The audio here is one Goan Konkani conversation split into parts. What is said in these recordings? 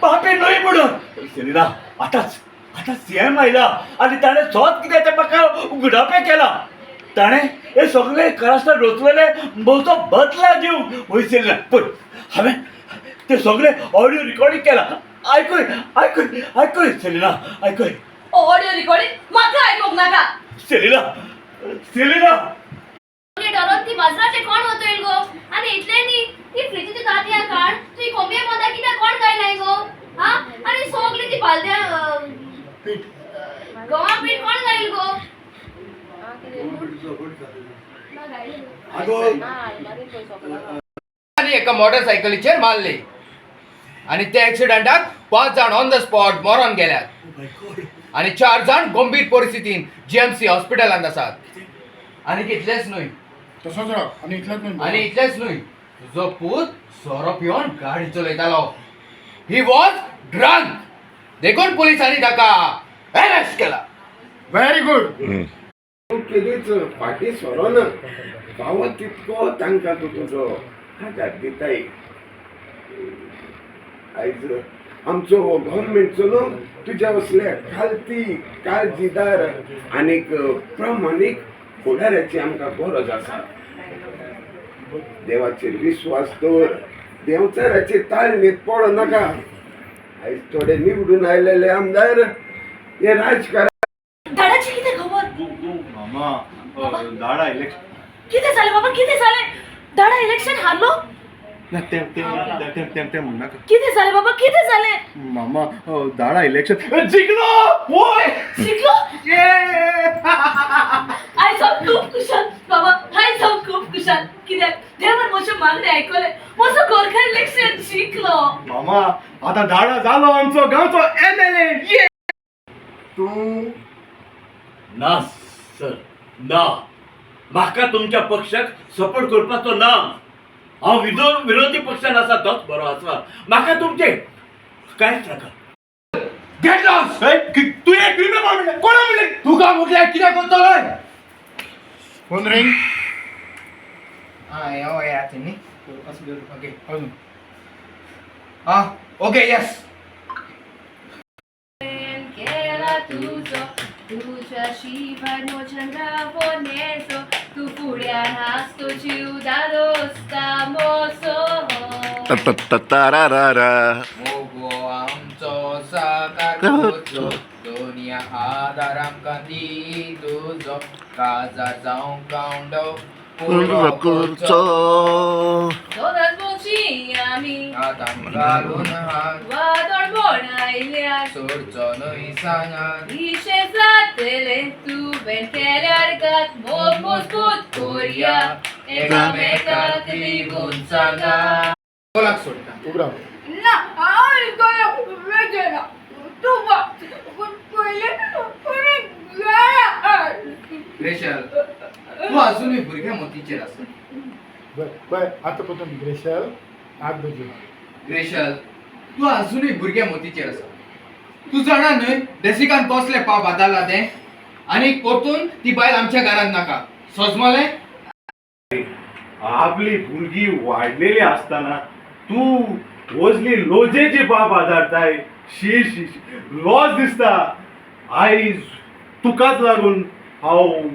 पापी न्हय म्हणून. सेलिना, आतांच आतां सीएम आयला आनी ताणें स्वत कितें तें म्हाका उगडापें केलां. ताणें हे सगळे करास्तां रचलेले म्हजो बदला दिवंक. वय सेलिना, पळय, हांवें ते सगळे ऑडियो रिकॉर्डिंग केला. आयकय, आयकय, आयकय सेलिना, आयकय. ऑडियो रिकॉर्डिंग म्हाका आयकूंक नाका. Selina, Selina. डरोन ती बाजराचे कोण वतोयल गो? आनी इतले न्ही, ती फ्रिजीची तांतयां काड, तुजी कोंबये पोंदा कित्याक कोण गायलाय गो? हा, आनी सोगली ती बालद्या पीठ. गव्हा पीठ कोण गायल गो? ना गायलें. आगो. आनी एका मोटरसायकलीचेर मारली आनी त्या एक्सिडंटाक 5 जाण ऑन the spot मरोन गेल्यात आनी 4 जाण गंभीर परिस्थितीन जीएमसी हॉस्पिटलांत आसात. आनी कितलेच न्हय, तसोच राव. आनी इतलेंच न्हय, आनी इतलेच न्हय, तुजो पूत सोरो पिवन गाडी चलयतालो. He was drunk, देखून पुलिसांनी ताका अरेस्ट केला. Very good. तूं केदीच फाटीं सरोना. फावो तितको तांकां तूं तुजो आदार दिताय. आयज आमचो हो गव्हर्मेंट चलोवंक तुज्या असल्या खालती काळजीदार आनीक प्रामाणीक फुडाऱ्याची आमकां गरज आसा. देवाचेर विस्वास दवर. देंवचाराचे ताळणीत पडो नाका. आयज थोडे निवडून आयलेले आमदार हे राजकारण. धाडाची कितें खबर? मामा, दाडा इलेक्शन. कितें जालें बाबा, कितें जालें? दाडा इलेक्शन हारलो? ना, ते ते ते ते ते म्हणनाका. कितें जालें बाबा, कितें जालें? मामा, दाडा इलेक्शन जिखलो वय. शिकलो? आयज हांव खूब खुशाल बाबा, आयज हांव खूब खुशाल, कित्याक देवान म्हजें मागणें आयकलें. म्हजो गोरखा इलेक्शन जिखलो. मामा, आता दाडा जालो आमचो गांवचो एमएलए. तूं ना सर, ना. म्हाका तुमच्या पक्षाक सपोर्ट करपाचो ना. हांव विरोधी पक्षान आसा तोच बरो आसा. म्हाका तुमचे कांयच नाका. Get lost. तूं एक क्रिमिनल कोण म्हणलें? कोणा म्हणलें? तुका म्हटल्यार कितें करतलोय? Phone ring. हय हय आतां न्ही. ओके. अजून. हा, ओके, येस. केला तुजो, तुझ्या शिवाय म्हज्यान रावो नेजो. तूं फुड्यान आसतो, जीव दादोसता मोसो. मोगो आमचो साकार करचो, दोनया आदार आमकां दी तुजो, काजार जावंक गावंडो पुरो करचो. दोनाच मोगशी आमी. आतां घालून हात. वादळ बोण आयल्यार. सोडचो न्हय सांगात. इशें जातलें तुवें केल्यार घात. मोग मजबूत कोरया, एकामेकाक लिगून सांगा. कोणाक सोडटा? उबरा. ना, हांव इस्कोलाक तूं पयलें पयलें. ग्रेशल, तूं अजुनूय भुरग्या मतीचेर आसा. बरें बरें, आतां परतून. ग्रेशल, आत बजी. ग्रेशल, तूं अजुनूय भुरग्या मतीचेर आसा. तूं जाणा न्हय डेसिकान कसलें पाप हाताळ्ळां तें? आनी परतून ती बायल आमच्या घरांत नाका, सोजमलें? आपली भुरगी वाडलेली आसतना तूं वजली लोजेची बाप आदारताय. शी शी, लॉस दिसता. आयज तुकाच लागून हांव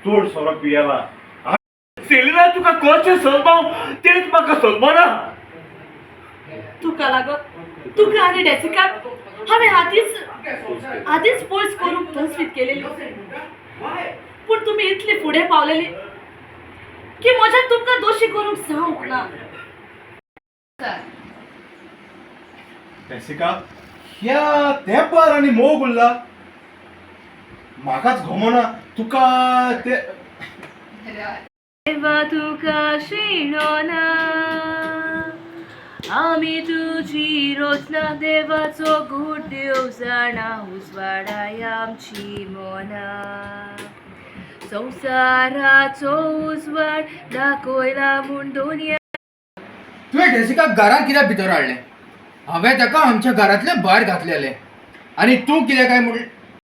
चड सोरो पियेला. सेलिना, तुका कशें समजावं तेंच म्हाका समजना. तुका लागत, तुका आनी डेसिकाक हांवें आदींच आदींच पयस करूंक तजवीज केलेली, पूण तुमी इतली फुडें पावलेली की म्हज्यान तुमकां दोशी करूंक जावंक ना. जेसिका, ह्या तेंपार आनी मोग उरला? म्हाकाच घोमना तुका ते. देवा तुका शिणो ना, आमी तुजी रोचना. देवाचो गूट देव जाणा, उजवाडाय आमची मना. संवसाराचो उजवाड दाखयला म्हूण दोनया. तुवें डेसिकाक घरांत कित्याक भितर हाडलें? हांवें ताका आमच्या घरांतलें भायर घातलेलें आनी तूं कितें काय म्हण